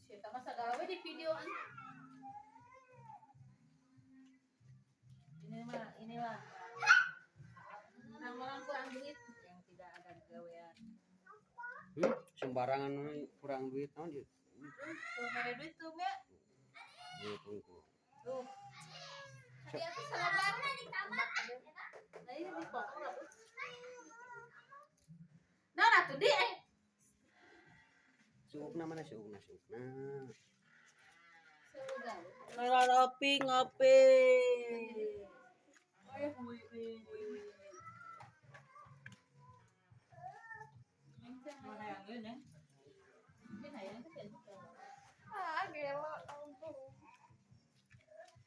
Siapa mah sagala we di videoan. Ini mah, inilah Orang-orang kurang duit. Yang tidak ada gawean. Sembarangan we, kurang duit naon ieu? Tuh, mere duit tuh, Mia. Duit unggul. Tuh. Tadi aku salah. Nah, ini dipotong lah. Nah, nah tuh di eh. Suukna mana, suukna, suukna? Semoga. Ngopi ngopi. Eh, wih, wih, wih. Mana yang ini? Ah, gelo, ampun.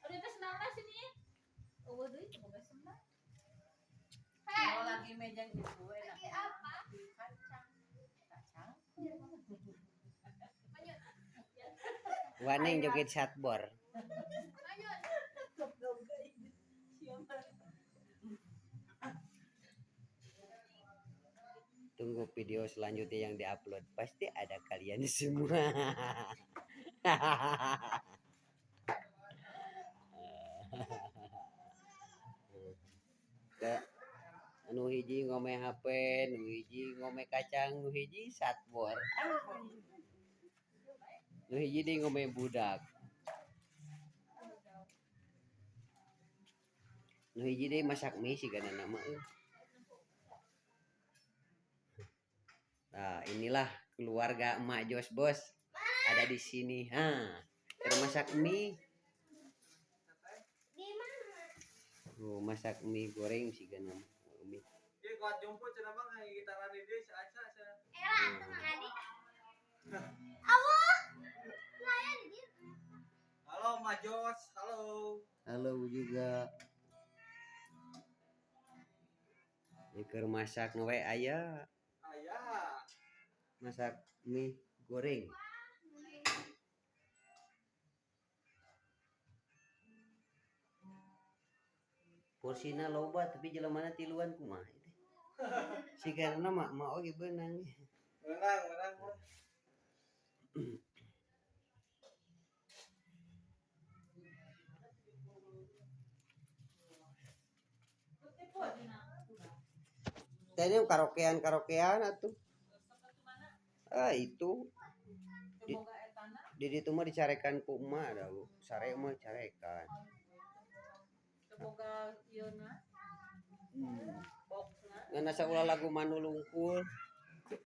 Aduh, itu senang sini. Oh, deui boga senang. Kalau lagi mejang itu enak. Lagi apa? Kacang. Kacang. Manyun. Waneng joget satbor. Manyun. Siapa? Tunggu video selanjutnya yang diupload. Pasti ada kalian semua. Da, nu hiji ngome HP, nu hiji ngome kacang, nu hiji satbor. Nu hiji deui ngome budak. Nu hiji deui masak mie sigana nama euy. Nah, inilah keluarga Emak Jos Bos. Ada di sini. Ha, keur masak mie. Di mana? Oh, masak mie goreng sigana mie. Ieu kuat jumpo cenah, Bang, hayang gitaran di dieu si Aca cenah. Era atuh Mang Adi. Allah. Saya di dieu. Halo Mak Jos, halo. Halo juga. Ieu keur masak we aya. Aya. Masak mie goreng. Porsina loba tapi jelemana tiluan, kumaha itu? Sigana mah mah oge beunang. Menang, menang, Bang. Teh ini karaokean karaokean atuh. Ah, itu Boga etana. di ditu mah dicarekan ku emak da, Bu. Sare mah carekan. Boga ieu na. Boxna. Ngan asa ulah lagu Manul unggul.